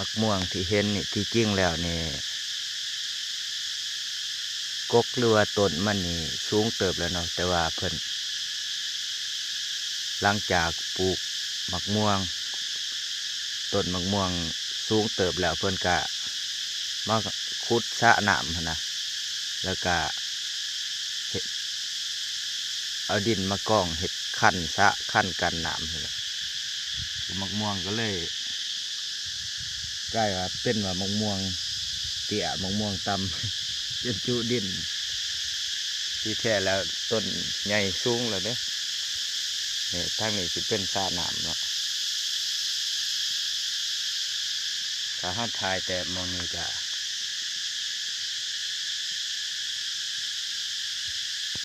ໝາກມ່ວງທີ່ເຫັນນີ້ ທີ່ຈິງແລ້ວນີ້ ກົກ ຫຼືວ່າຕົ້ນມັນນີ້ສູງເຕີບແລ້ວເນາະ, ແຕ່ວ່າເພິ່ນ ຫຼັງຈາກປູກໝາກມ່ວງ ຕົ້ນໝາກມ່ວງສູງເຕີບແລ້ວ ເພິ່ນກະມາຂຸດສະນ້ຳຫັ້ນນະ ແລ້ວກະເຮັດ ເອົາດິນມາກອງເຮັດຄັນສະ ຄັນກັ້ນນ້ຳຫັ້ນແຫຼະ. ໝາກມ່ວງກໍເລີຍກາຍວ່າເປັນວ່າໝາກມ່ວງເຕ້ຍ ໝາກມ່ວງຕ່ຳ ຈົນຈຸດິນ. ທີ່ແທ້ແລ້ວຕົ້ນໃຫຍ່ສູງແລ້ວເດ້. ນີ້ ທາງນີ້ຊິເປັນສະນ້ຳເນາະ. ຖ້າເຮົາຖ່າຍແຕ່ໝ່ອງນີ້ກະ